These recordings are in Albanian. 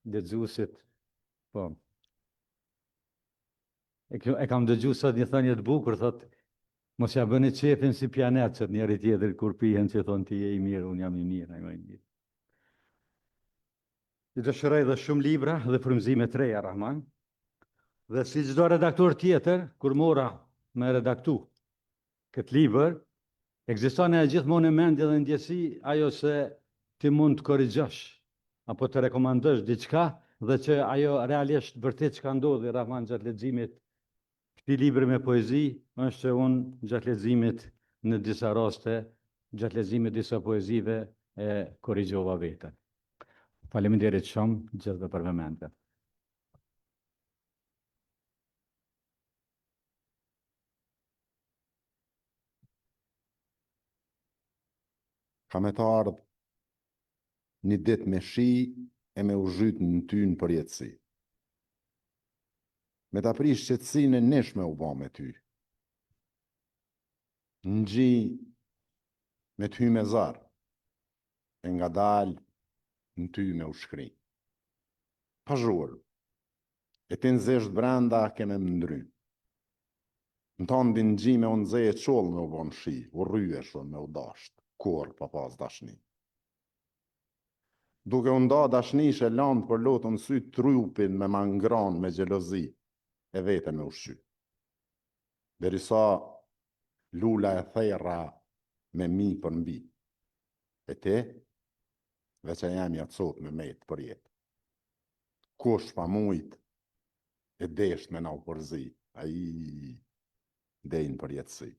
lexuesit, po. E, e kam dëgju sot një thënie të bukur, thot, mos ja bëni qefin si pijanecët njëri tjetrit kur pihen që thonë ti je i mirë, unë jam i mirë, ai më i mirë. I dëshiroj dhe shumë libra dhe frymëzime të reja, Rahman. Dhe si çdo redaktor tjetër, kur mora me redaktu këtë libër, ekziston e gjithmonë në mendje dhe ndjesi ajo se ti mund të korrigjosh apo të rekomandosh diçka dhe që ajo realisht vërtet çka ndodhi Rahman gjatë leximit këtij libri me poezi është që unë gjatë leximit në disa raste, gjatë leximit disa poezive e korrigjova veten. Faleminderit shumë gjithëve për vëmendje. Ka me të ardhë një ditë me shi e me u zhytë në ty në përjetësi. Me ta prish qetësinë e nish me u ba me ty. Në gji me të hy me zor e ngadalë në ty me u shkri. Pa zhurmë. E ti nxehtë brenda ke me më ndry. Në tandin gji me u nxe e çollë me u bo në shi, urryeshëm me u dasht, kurrë pa pas dashni. Duke u nda dashnish e landë përlotun n'sy trupin me ma ngranë me xhelozi e veten me ushqy. Derisa lula e therra me mi përmbi. E ti, veç e jemja copë me metë përjetë. Kush pa mujt e desht me na u përzi, ai deri në përjetësi.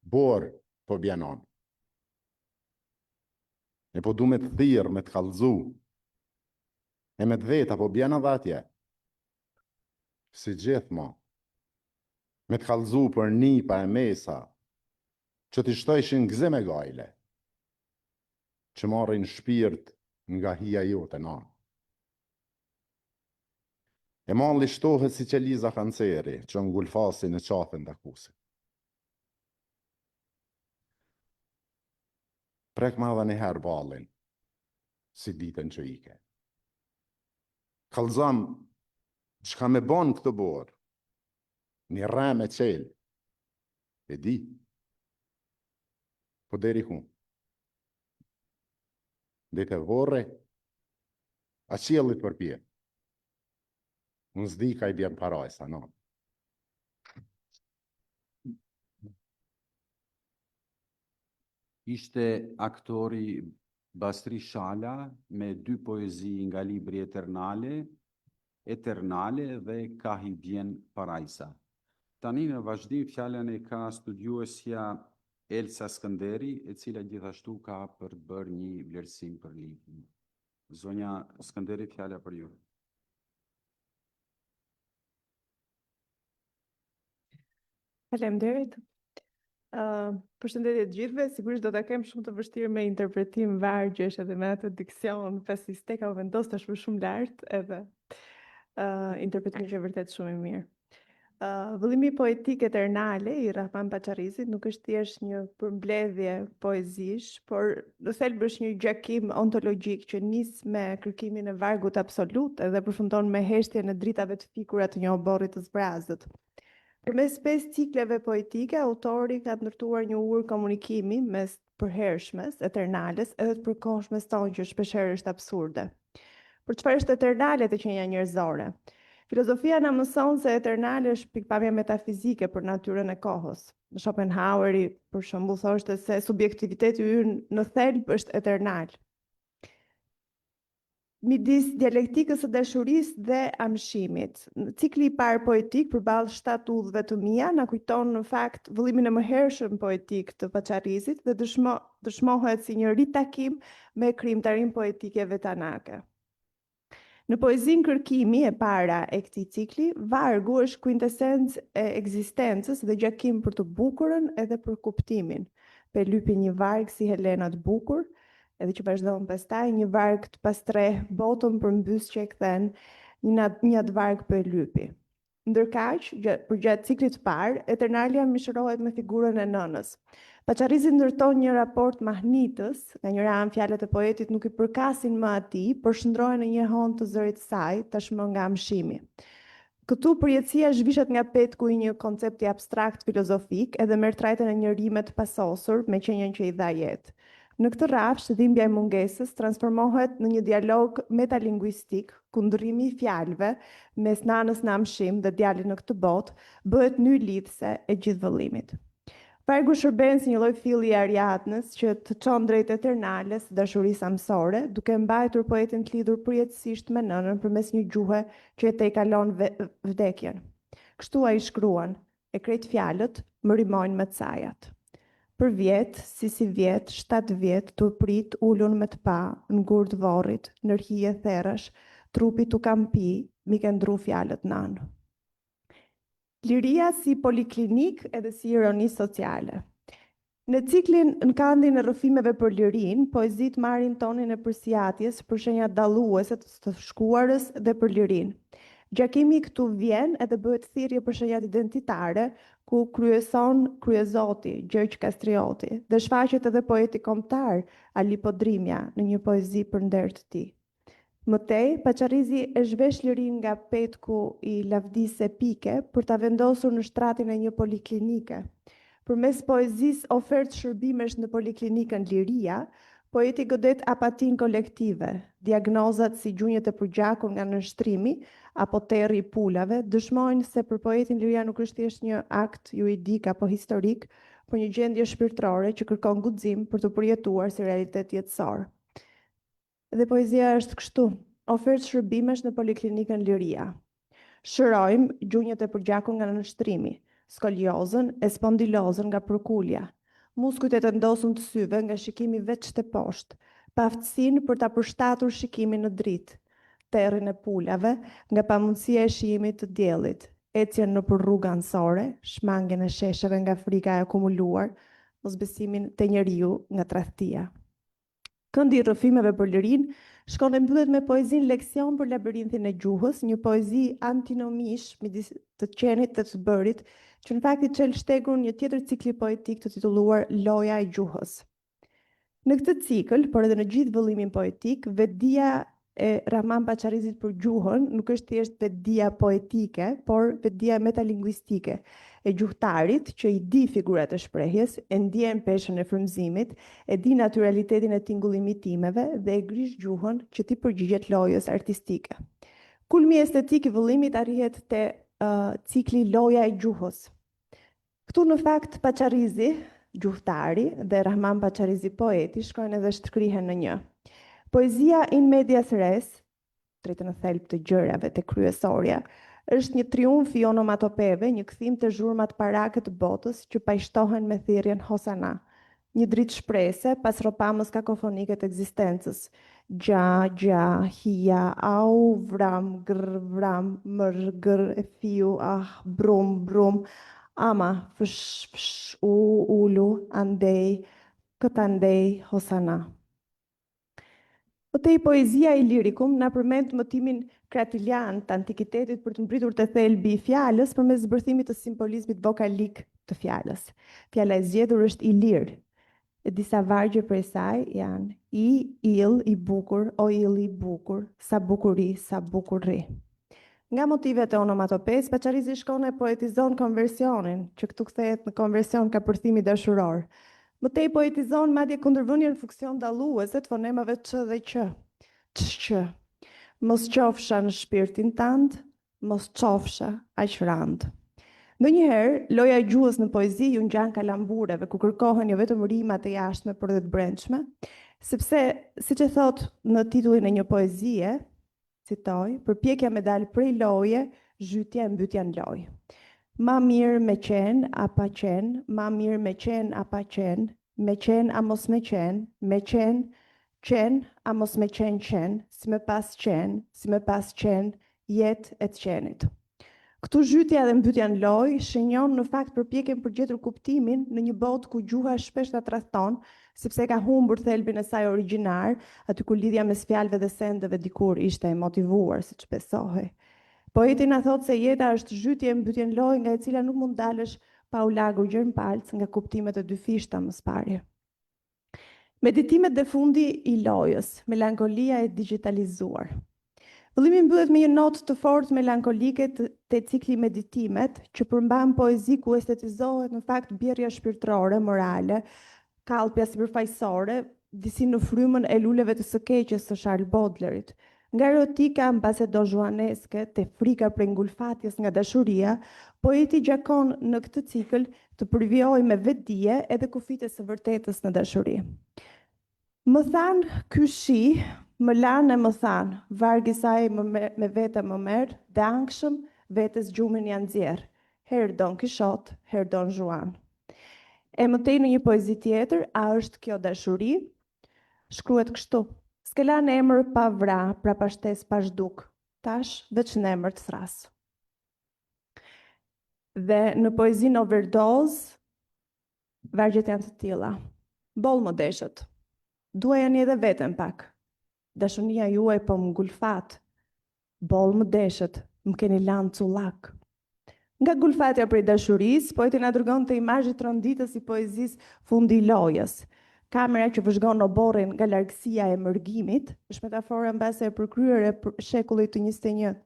Borë po bjen nanë. E po du me të thirrë, me të kallzu. E me të vet, a po bjen edhe atje. Si gjithmonë. Me të kallzu për nipa e mesa, që t'i shtojshin gëzim e gajle, që marrin shpirt nga hija jote nanë. E malli shtohet si qeliza kanceri që ngulfasin në qafën takusit. Prekma edhe një herë ballin, si ditën që ike. Kallzom, çka me bo në këtë borë, një rremë e qelë, e di, po deri ku? Deri te vorri, A qiellit përpjetë. Unë s'di ka i bjen parajsa, no. Ishte aktori Bastri Shala me dy poezi nga libri Eternale, Eternale dhe Kah i bjen parajsa. Tani në vazhdim fjalën e ka studiuesja Elsa Skënderi, e cila gjithashtu ka për të bërë një vlerësim për librin. Zonja Skënderi, fjala për ju. Faleminderit. Uh, përshëndetje të gjithëve, sigurisht do ta kem shumë të vështirë me interpretim vargjesh edhe me atë diksion, pasi steka u vendos tashmë shumë lart edhe uh, interpretimi që vërtet shumë i mirë. Uh, vëllimi poetik Eternale i Rrahman Paçarrizit nuk është thjesht një përmbledhje poezish, por në thelb është një gjakim ontologjik që nis me kërkimin e vargut absolut edhe përfundon me heshtjen e dritave të fikura të një oborri të zbrazët. Përmes pesë cikleve poetike, autori ka ndërtuar një urë komunikimi mes përhershmes, eternales, edhe të përkohshmes tonë që shpeshherë është absurde. Por çfarë është eternale te qenia njerëzore? Filozofia na mëson se eternale është pikëpamja metafizike për natyrën e kohës. Schopenhaueri, për shembull, thoshte se subjektiviteti ynë në thelb është eternal. Midis dialektikës së dashurisë dhe amshimit. Cikli i parë poetik përballë shtatë udhëve të mia na kujton në fakt vëllimin e mëhershëm poetik të Paçarrizit dhe dëshmo, dëshmohet si një ritakim me krijimtarinë poetike vetanake. Në poezinë Kërkimi e para e këtij cikli, vargu është kuintesencë e ekzistencës dhe gjakim për të bukurën edhe për kuptimin. Pe lypi një varg si Helena të bukur, edhe që vazhdon pastaj një varg të pastrehë botën përmbys që e kthen një, një atë varg po e lypi. Ndërkaq, përgjatë ciklit të parë, Eternalja mishërohet me figurën e nënës. Paçarizi ndërton një raport mahnitës, nga njëra anë fjalët e poetit nuk i përkasin më atij, por shndërrohen në një jehonë të zërit të saj, tashmë nga amshimi. Këtu përjetësia zhvishet nga petku i një koncepti abstrakt filozofik edhe merr trajtën e një rime të pasosur me qenien që i dha jetë. Në këtë rrafsh, dhimbja e mungesës transformohet në një dialog metalinguistik, ku ndërrimi i fjalëve mes nanës në amshim dhe djalit në këtë botë bëhet nyjë lidhëse e gjithë vëllimit. Vargu shërben si një lloj filli i Ariadnës që të çon drejt eternales së dashurisë amsore, duke e mbajtur poetin të lidhur përjetësisht me nënën përmes një gjuhe që e tejkalon vdekjen. Kështu ai shkruan, e krejt fjalët më rimojnë me të sajat. Për vjet, si sivjet, shtatë vjet, tu prit ulun me të pa, në gur të vorrit, nër hije therrash, trupit t'u kam pi, m'i ke ndrru fjalët nanë. Liria si poliklinikë edhe si ironi sociale. Në ciklin Në kandin e rrëfimeve për lirinë, poezitë marrin tonin e përsiatjes për shenjat dalluese të së shkuarës dhe për lirinë. Gjakimi këtu vjen edhe bëhet thirrje për shenjat identitare, ku kryeson kryezoti, Gjergj Kastrioti, dhe shfaqet edhe poeti kombëtar, Ali Podrimja, në një poezi për nder të tij. Më tej, Paçarizi e zhvesh lirinë nga petku i lavdisë epike për ta vendosur në shtratin e një poliklinike. Përmes poezisë Ofertë shërbimesh në poliklinikën Liria, poeti godet apatinë kolektive, diagnozat si gjunjët e përgjakur nga nënshtrimi apo terri i pulave dëshmojnë se për poetin liria nuk është thjesht një akt juridik apo historik, por një gjendje shpirtërore që kërkon guxim për t'u përjetuar si realitet jetësor. Dhe poezia është kështu, ofertë shërbimesh në poliklinikën Liria. Shërojmë gjunjët e përgjakur nga nënshtrimi, skoliozën e spondilozën nga përkulja, muskujt e tendosur të syve nga shikimi veç teposhtë, paaftësinë për ta përshtatur shikimin në dritë, terrin e pulave nga pamundësia e shijimit të diellit, ecjen nëpër rrugë anësore, shmangien e shesheve nga frika e akumuluar, mosbesimin te njeriu nga tradhtia. Këndi i rrëfimeve për lirinë shkon e mbyllet me poezinë Leksion për labirinthin e gjuhës, një poezi antinomish midis të qenit dhe të bërit, që në fakt i çel shtegun një tjetër cikli poetik të titulluar Loja e gjuhës. Në këtë cikël, por edhe në gjithë vëllimin poetik, vetëdija e Rrahman Paçarrizit për gjuhën nuk është thjesht vetëdija poetike, por vetëdija metalinguistike e gjuhëtarit që i di figurat e shprehjes, e ndjen peshën e frymëzimit, e di natyralitetin e tingullimitimeve dhe e grish gjuhën që t'i përgjigjet lojës artistike. Kulmi estetik i vëllimit arrihet te uh, cikli Loja e gjuhës. Këtu në fakt Paçarrizi, gjuhëtari, dhe Rrahman Paçarrizi poeti shkojnë edhe shkrihen në një. Poezia in medias res, drejt në thelb të gjërave te kryesorja, është një triumf i onomatopeve, një kthim te zhurmat parake të botës që paqtohen me thirrjen Hosana. Një dritë shprese pas rropamës kakofonike të ekzistencës. Gja, gja, hija, au, vram, grr, vram, mër, gër, e fiu, ah, brum, brum, ama, fsh, fsh, u, ulu, andej, këtandej, hosana. Më tej poezia Ilirikum na përmend mëtimin kratilian të antikitetit për të mbërritur te thelbi i fjalës përmes zbërthimit të simbolizmit vokalik të fjalës. Fjala e zgjedhur është ilir. E disa vargje prej saj janë i, ill, i bukur, o illi i bukur, sa bukuri, sa bukur rri. Nga motivet e onomatopesë, Paçarizi shkon e poetizon konversionin, që këtu kthehet në konversion kapërthimi dashuror. Më tej poetizon madje kundërvënien në funksion dalluese të fonemave ç dhe q. Ç-q. Mos qofsha në shpirtin tand, mos qofsha aq rand. Ndonjëherë, loja e gjuhës në poezi ju ngjan kalambureve, ku kërkohen jo vetëm rima të jashtme, por edhe të brendshme, sepse, siç e thotë në titullin e një poezie, Citoj, përpjekja me dalë prej loje, zhytja e mbytja në lojë. Ma mirë me qenë a pa qenë, ma mirë me qenë a pa qenë, me qenë a mos me qenë, me qenë, qenë a mos me qenë qenë, si me pas qenë, si me pas qenë, jetë e të qenit. Këtu zhytja dhe mbytja në lojë shenjon në fakt përpjekjen për gjetur kuptimin në një botë ku gjuha shpesh ta tradhton, sepse e ka humbur thelbin e saj origjinar, aty ku lidhja mes fjalëve dhe sendeve dikur ishte e motivuar, siç besohej. Poeti na thotë se jeta është zhytje e mbytje në lojë nga e cila nuk mund të dalësh pa u lagur gjer në palcë nga kuptimet e dyfishta më së pari. Meditimet dhe fundi i lojës, melankolia e digjitalizuar. Vëllimi mbyllet me një notë të fortë melankolike te cikli Meditimet, që përmban poezi ku estetizohet në fakt bjerrja shpirtërore, morale, kallpja sipërfaqësore, disi në frymën e luleve të së keqes së Charles Baudelaire-it. Nga erotika mbase donzhuaneske te frika prej ngulfatjes nga dashuria, poeti gjakon në këtë cikël të përvijojë me vetëdije edhe kufijtë e së vërtetës në dashuri. Më thanë ky shi, më lanë e më thanë, vargi i saj më me vete më merr dhe ankshëm vetes gjumin ia nxjerr, herë Don Kishot, herë Don Zhuan. E më tej në një poezi tjetër, A është kjo dashuri? Shkruhet kështu, S'ke lanë emër pa vra, prapashtesë pa zhduk, tash veç në emër të thërras. Dhe në poezinë Overdozë, Vargjet janë të tilla. Boll më deshët. Duajani edhe veten pak. Dashunia juaj po më ngulfat. Boll më deshët, më keni lanë cullak. Nga gulfatja prej dashurisë, poeti na dërgon te imazhi tronditës i poezisë Fundi i lojës. Kamera që vëzhgon oborrin nga largësia e mërgimit, është metafora mbase e përkryer e shekullit të 21.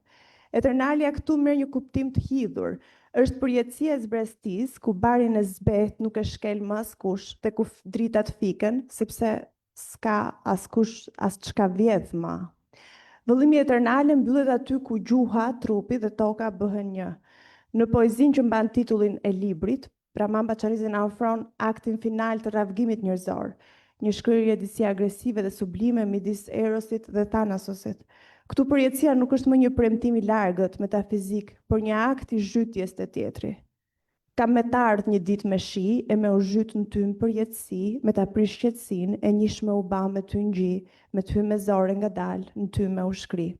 Eternalja këtu merr një kuptim të hidhur. Është përjetësia e zbrazëtisë, ku barin e zbehtë nuk e shkel më askush dhe ku dritat fiken, sepse s'ka askush as çka vjedh më. Vëllimi Eternale mbyllet aty ku gjuha, trupi dhe toka bëhen një. Në poezinë që mban titullin e librit, Rrahman Paçarizi na ofron aktin final të rravgimit njerëzor, një shkrirje disi agresive dhe sublime midis Erosit dhe Thanasosit. Këtu përjetësia nuk është më një premtim i largët, metafizik, por një akt i zhytjes te tjetri. Kam me t'ardhë një ditë me shi e me u zhytë në ty n'përjetësi, me ta prish qetësinë e njësh me u ba me ty n'gji, me t'hy me zor e ngadalë në ty me u shkri.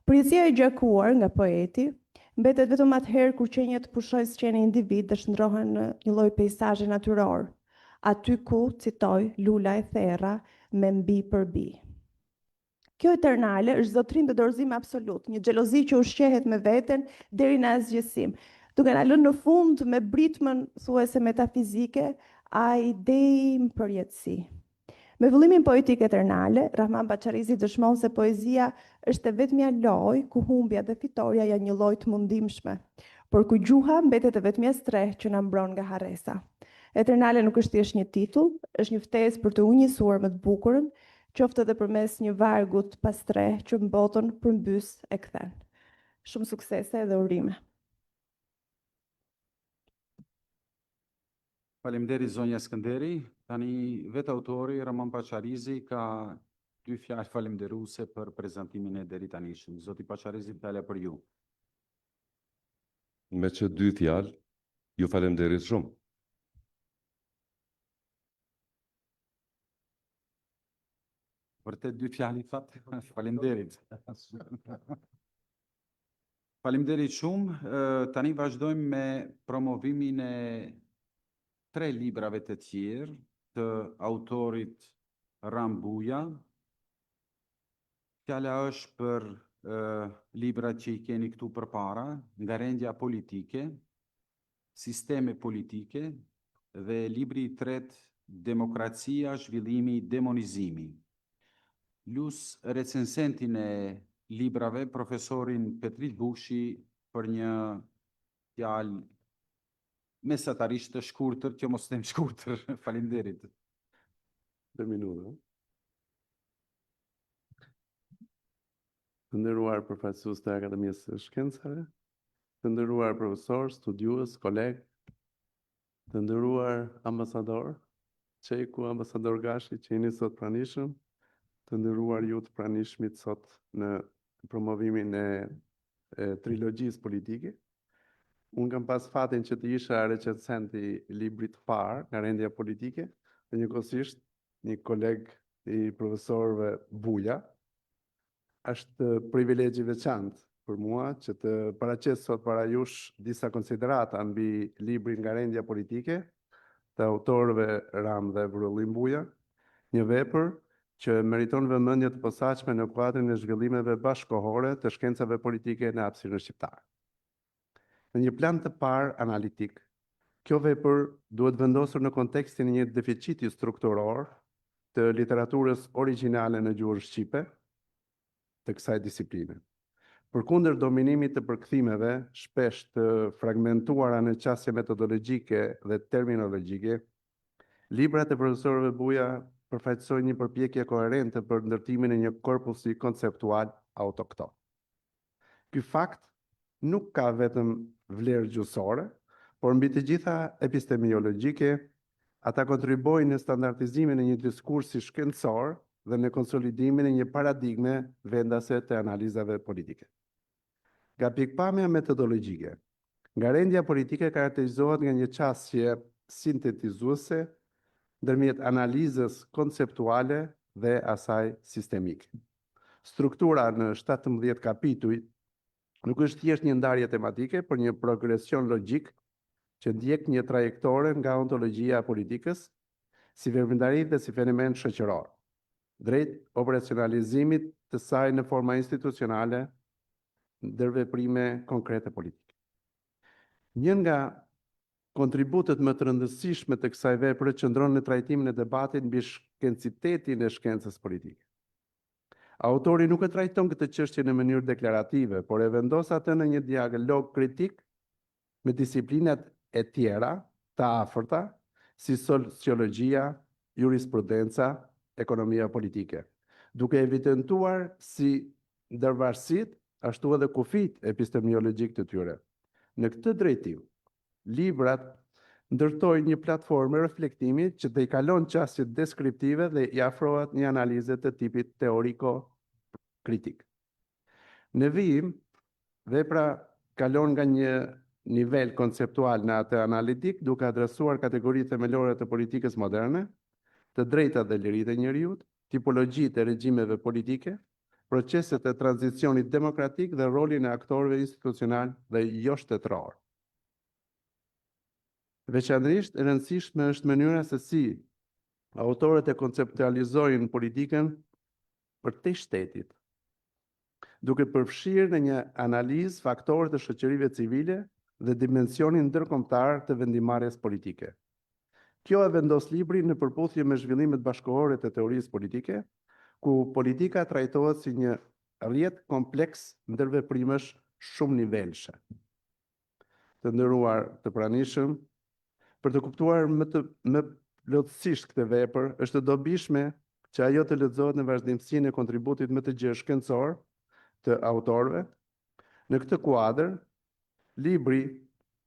Përjetësia e gjakuar nga poeti, mbetet vetëm atëherë kur qeniet pushojnë së qeni individ dhe shndërrohen në një lloj peisazhi natyror, aty ku, citoj, lula e therra me mbi për bij. Kjo eternale është zotërim dhe dorëzim absolut, një xhelozi që ushqehet me veten deri në asgjësim, duke na lënë në fund me britmën thuajse metafizike, ai deri në përjetësi. Me vëllimin poetik Eternale, Rrahman Paçarizi dëshmon se poezia është e vetmja lojë ku humbja dhe fitorja janë njëlloj të mundimshme, por ku gjuha mbetet e vetmja strehë që na mbron nga harresa. Eternale nuk është thjesht një titull, është një ftesë për t'u njësuar me të bukurën, qoftë edhe përmes një vargu të pastrehë që botën përmbys e kthen. Shumë suksese dhe urime. Faleminderit zonja Skënderi. Tani vetë autori Rrahman Paçarizi ka dy fjalë falënderuese për prezantimin e deritanishëm. Zoti Paçarizi, fjala për ju. Meqë dy fjalë, ju faleminderit shumë. Vërtet dy fjalë i thatë? Faleminderit. Faleminderit shumë. Tani vazhdojmë me promovimin e tre librave të tjerë të autorit Ram Buja. Fjala është për librat që i keni këtu përpara, Ngarendja politike, Sisteme politike dhe libri i tretë Demokracia, zhvillimi, demonizimi. Lus recensentin e librave, profesorin Petrit Bushi për një fjalë mesatarisht të shkurtër, që mos them shkurtër. Faleminderit. Dy minuta. Të nderuar përfaqësues të Akademisë së Shkencave, të nderuar profesorë, studiues, kolegë, të nderuar ambasador, Çeku, ambasador Gashi, që jeni sot pranishëm, të nderuar ju të pranishmit sot në promovimin e, e trilogjisë politike. Unë kam pas fatin që të isha recensent i librit të parë Ngarendja politike dhe njëkohësisht një koleg i profesorëve Buja, Është privilegj i veçantë për mua që të paraqes sot para jush disa konsiderata mbi librin Ngarendja politike të autorëve Ram dhe Vrullim Buja, një vepër që meriton vëmendje të posaçme në kuadrin e zhvillimeve bashkëkohore të shkencave politike në hapësirën shqiptare. Në një plan të parë analitik, kjo vepër duhet vendosur në kontekstin e një deficiti strukturor të literaturës origjinale në gjuhën shqipe të kësaj disipline. Përkundër dominimit të përkthimeve, shpesh të fragmentuara në qasje metodologjike dhe terminologjike, librat e profesorëve Buja përfaqësojnë një përpjekje koherente për ndërtimin e një korpusi konceptual autokton. Ky fakt nuk ka vetëm vlerë gjuhësore, por mbi të gjitha epistemiologjike, ata kontribuojnë në standardizimin e një diskursi shkencor dhe në konsolidimin e një paradigme vendase të analizave politike. Nga pikëpamja metodologjike, ngarendja politike karakterizohet nga një qasje sintetizuese ndërmjet analizës konceptuale dhe asaj sistemike. Struktura në 17 kapituj nuk është thjesht një ndarje tematike, por një progresion logjik që ndjek një trajektore nga ontologjia e politikës, si veprimtari dhe si fenomen shoqëror, drejt operacionalizimit të saj në forma institucionale, ndërveprime konkrete politike. Një nga kontributet më të rëndësishme të kësaj vepre qëndron në trajtimin e debatit mbi shkencitetin e shkencës politike. Autori nuk e trajton këtë çështje në mënyrë deklarative, por e vendos atë në një dialog kritik me disiplinat e tjera të afërta, si sociologjia, jurisprudenca, ekonomia politike, duke evidentuar si ndërvarësitë, ashtu edhe kufijtë epistemiologjikë të tyre. Në këtë drejtim, librat ndërtojnë një platformë reflektimi që tejkalon qasjet deskriptive dhe i afrohet një analize të tipit teoriko-kritik. Në vijim, vepra kalon nga një nivel konceptual në atë analitik, duke adresuar kategori themelore të politikës moderne, të drejtat dhe liritë e njeriut, tipologjitë e regjimeve politike, proceset e tranzicionit demokratik dhe rolin e aktorëve institucionalë dhe joshtetërorë. Veçanërisht e rëndësishme është mënyra se si autorët e konceptualizojnë politikën përtej shtetit, duke përfshirë në një analizë faktorët e shoqërive civile dhe dimensionin ndërkombëtar të vendimmarrjes politike. Kjo e vendos librin në përputhje me zhvillimet bashkëkohore të teorisë politike, ku politika trajtohet si një rrjet kompleks ndërveprimesh shumënivelëshe. Të nderuar të pranishëm, për të kuptuar më të më plotësisht këtë vepër, është e dobishme që ajo të lexohet në vazhdimësinë e kontributit më të gjerë shkencor të autorëve. Në këtë kuadër, libri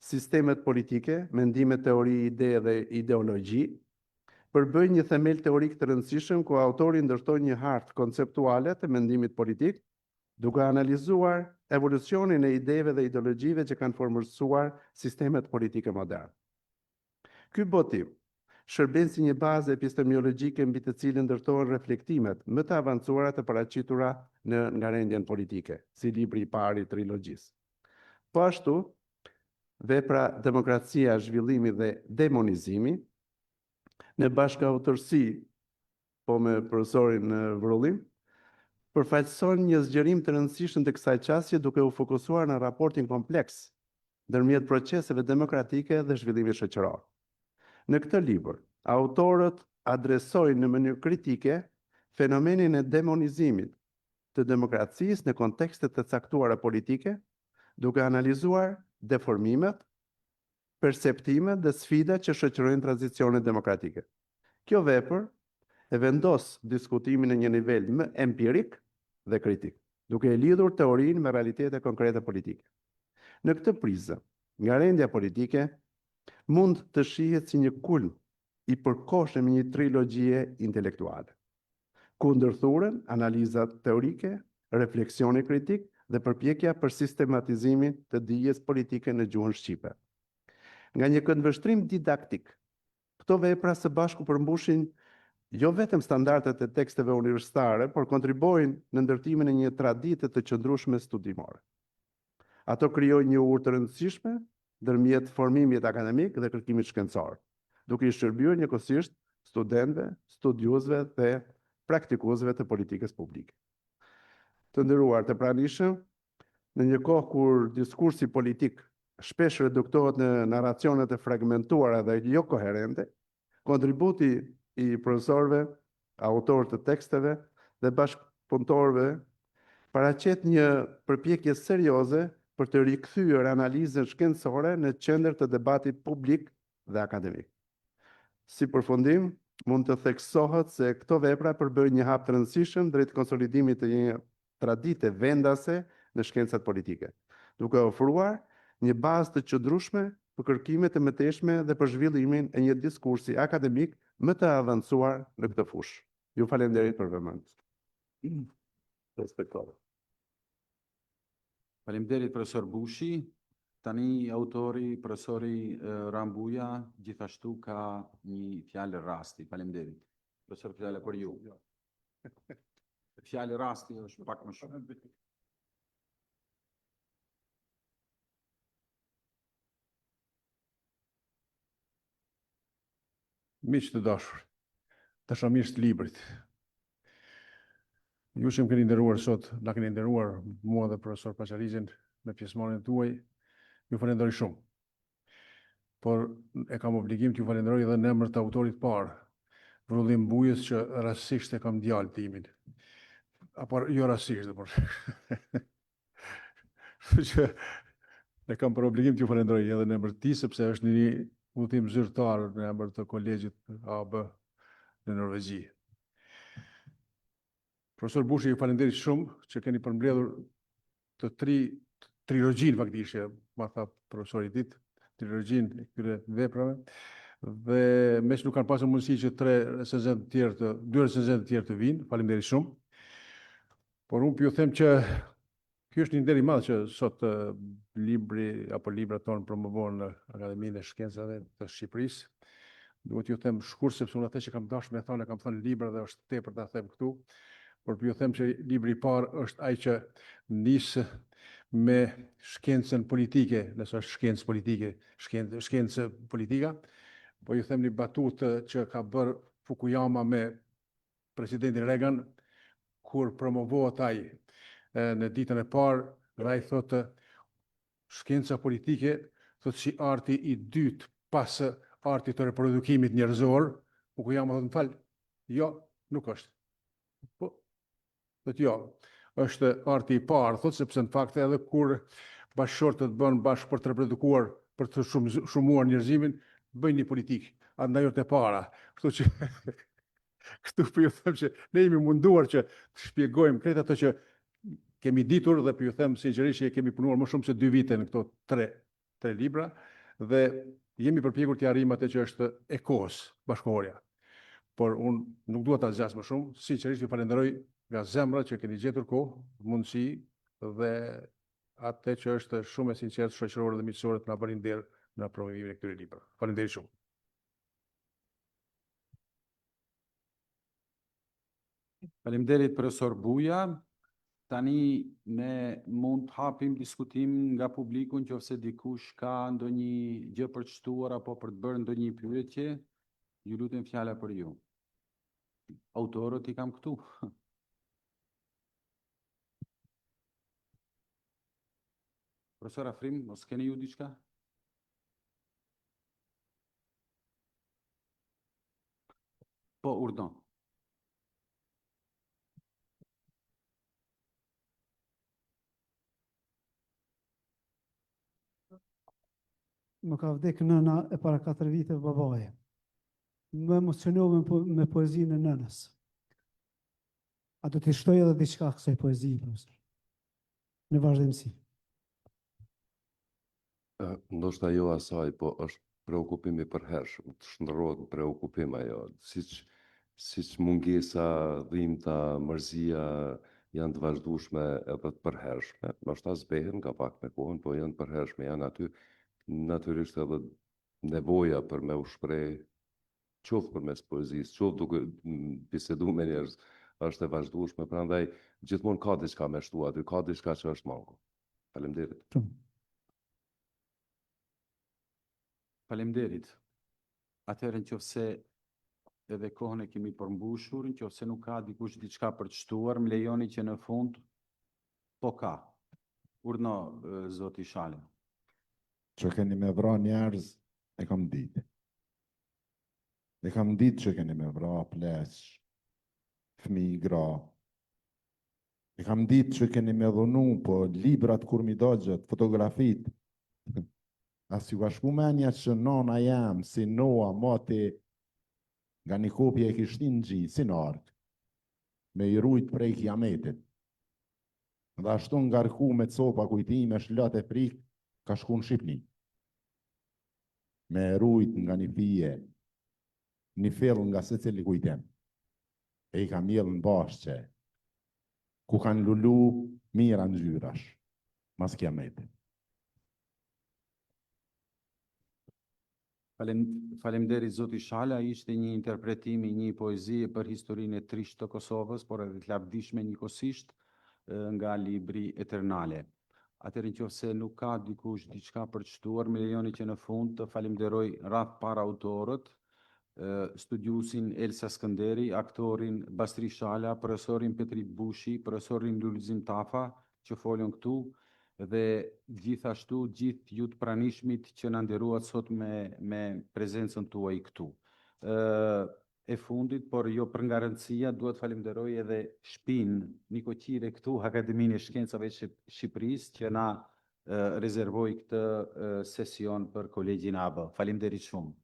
Sistemet politike, mendime, teori, ide dhe ideologji, përbëjnë një themel teorik të rëndësishëm ku autori ndërtoi një hartë konceptuale të mendimit politik, duke analizuar evolucionin e ideve dhe ideologjive që kanë formësuar sistemet politike moderne. Ky botim shërben si një bazë epistemiologjike mbi të cilën ndërtohen reflektimet më të avancuara të paraqitura në ngarendjen politike, si libri i parë i trilogjisë. Po ashtu, vepra Demokracia, Zhvillimi dhe Demonizimi, në bashkautorësi po me profesorin Vrulli, përfaqëson një zgjerim të rëndësishëm të kësaj qasje duke u fokusuar në raportin kompleks ndërmjet proceseve demokratike dhe zhvillimit shoqëror. Në këtë libër, autorët adresojnë në mënyrë kritike fenomenin e demonizimit të demokracisë në kontekste të caktuara politike, duke analizuar deformimet, perceptimet dhe sfidat që shoqërojnë tranzicionet demokratike. Kjo vepër e vendos diskutimin në një nivel më empirik dhe kritik, duke e lidhur teorinë me realitete konkrete politike. Në këtë prizëm, ngarendja politike mund të shihet si një kulm i përkohshëm i një trilogjie intelektuale, ku ndërthuren analizat teorike, refleksioni kritik dhe përpjekja për sistematizimin të dijes politike në gjuhën shqipe. Nga një këndvështrim didaktik, këto vepra së bashku përmbushin jo vetëm standardet e teksteve universitare, por kontribuojnë në ndërtimin e një tradite të qëndrueshme studimore. Ato krijojnë një urë të rëndësishme ndërmjet formimit akademik dhe kërkimit shkencor, duke i shërbyer njëkohësisht studentëve, studiuesve dhe praktikuesve të politikës publike. Të nderuar të pranishëm, në një kohë kur diskursi politik shpesh reduktohet në narracione të fragmentuara dhe jo koherente, kontributi i profesorëve, autorë të teksteve dhe bashkëpunëtorëve paraqet një përpjekje serioze për të rikthyer analizën shkencore në qendër të debatit publik dhe akademik. Si përfundim, mund të theksohet se këto vepra përbëjnë një hap të rëndësishëm drejt konsolidimit të një tradite vendase në shkencat politike, duke ofruar një bazë të qëndrueshme për kërkime të mëtejshme dhe për zhvillimin e një diskursi akademik më të avancuar në këtë fushë. Ju faleminderit për vëmendje. Respektove. Faleminderit profesor Bushi. Tani autori, profesori Ramë Buja, gjithashtu ka një fjalë rasti. Faleminderit. Profesor, fjala për ju. Fjalë rasti është pak më shumë. Miq të dashur, dashamirës të librit. Ju që më keni nderuar sot, na keni nderuar mua dhe profesor Paçarizin me pjesëmarrjen tuaj, ju falenderoj shumë. Por e kam obligim t'ju falenderoj edhe në emër të autorit parë, Vrullim Bujës që rastësisht e kam djalë timin. Apo jo rastësisht, por Kështu që e kam për obligim t'ju falenderoj edhe në emër të tij, sepse është një udhëtim zyrtar në emër të kolegjit AB në Norvegji. Profesor Bushi, ju falenderoj shumë që keni përmbledhur të tri trilogjinë faktikisht, ma tha profesori Dit, trilogjinë e këtyre veprave dhe meqë nuk kanë pasur mundësi që tre recenzentë të tjerë të dy recenzentë të tjerë të vinë, faleminderit shumë. Por unë po ju them që ky është një nder i madh që sot libri apo librat tonë promovohen në Akademinë e Shkencave të Shqipërisë. Duhet t'ju them shkurt sepse unë atë që kam dashur me thënë e kam thënë në libër dhe është tepër ta them këtu. Por po ju them që libri i parë është ai që nis me shkencën politike, nëse është shkencë politike, shkencë, shkencë politika. Po ju them një batutë që ka bërë Fukuyama me presidentin Reagan, kur promovohet ai në ditën e parë, dhe ai thotë shkenca politike, thotë si arti i dytë pas artit të reprodukimit njerëzor, Fukuyama thotë më fal, jo, nuk është. Po, thotë jo, është arti i parë, thotë sepse në fakt edhe kur bashkëshortët bëhen bashkë për të reprodukuar, për të shumuar njerëzimin, bëjnë një politikë, andaj është e para. Kështu që këtu po ju them që ne jemi munduar që të shpjegojmë krejt ato që kemi ditur dhe po ju them sinqerisht që kemi punuar më shumë se dy vite në këto tre, tre libra dhe jemi përpjekur të arrijmë atë që është e kohës, bashkëkohorja. Por unë nuk dua ta zgjas më shumë, sinqerisht ju falenderoj nga zemra që keni gjetur kohë, mundësi dhe atë që është shumë e sinqertë, shoqërore dhe miqësore të na bëni nder në promovimin e këtyre librave. Faleminderit shumë. Faleminderit profesor Buja. Tani ne mund të hapim diskutim nga publiku në qoftë se dikush ka ndonjë gjë për të shtuar apo për të bërë ndonjë pyetje, ju lutem fjala për ju. Autorët i kam këtu. Profesor Afrim, mos keni ju diçka? Po, urdhno. Më ka vdek nëna e para 4 viteve babai. Më emocionove me, po, me poezinë e nënës. A do t'i shtoj edhe diçka kësaj poezie, profesor? Në vazhdimësi. Ndoshta jo asaj, po është preokupim i përhershëm, të shndërrohet në preokupim ajo, siç siç mungesa, dhimta, mërzia janë të vazhdueshme edhe të përhershme, ndoshta zbehen nga pak me kohën, po janë të përhershme, janë aty, natyrisht edhe nevoja për me u shpreh qoftë përmes poezisë, qoftë duke bisedu me njerëz, është e vazhdueshme, prandaj gjithmonë ka diçka me shtu aty, ka diçka që është manko. Faleminderit. Faleminderit. Atëherë në qoftë se... Edhe kohën e kemi përmbushur, në qoftë se nuk ka dikush diçka për të shtuar, më lejoni që në fund, po ka. Urdhno, zoti Shala. Që keni me vra njerëz, e kam ditë. E kam ditë që keni me vra pleq, fëmijë, gra. E kam ditë që keni me dhunu, po librat kur m'i dogjët, fotografit. A s'ju ka shku menja që nona jem, si Noa, moti, nga një kopje e kish shti n'gji, si në arkë, me i rujt prej kiametit. Dhe ashtu ngarku me copa kujtimesh, lot e frikë, ka shku në Shqipni. Me e rujt nga një fije, një fill nga secili kujtim. E i ka mjellë në bahçe, ku kanë lulu mijëra ngjyrash, mas kiametit. Faleminderit zoti Shala, ishte një interpretim i një poezie për historinë e trishtë të Kosovës, por edhe të lavdishme njëkohësisht nga libri Eternale. Atëherë në qoftë se nuk ka dikush diçka për të shtuar, më lejoni që në fund të falenderoj radhë parë autorët, studiuesin Elsa Skënderi, aktorin Bastri Shala, profesorin Petrit Bushi, profesorin Lulzim Tafa, që folën këtu, dhe gjithashtu gjithë ju të pranishmit që na nderuat sot me, me prezencën tuaj këtu. E fundit, por jo për nga rëndësia, duhet falenderoj edhe shpinë nikoqire këtu, Akademinë e Shkencave të Shqipërisë, që na rezervoi këtë sesion për kolegjin AB. Faleminderit shumë.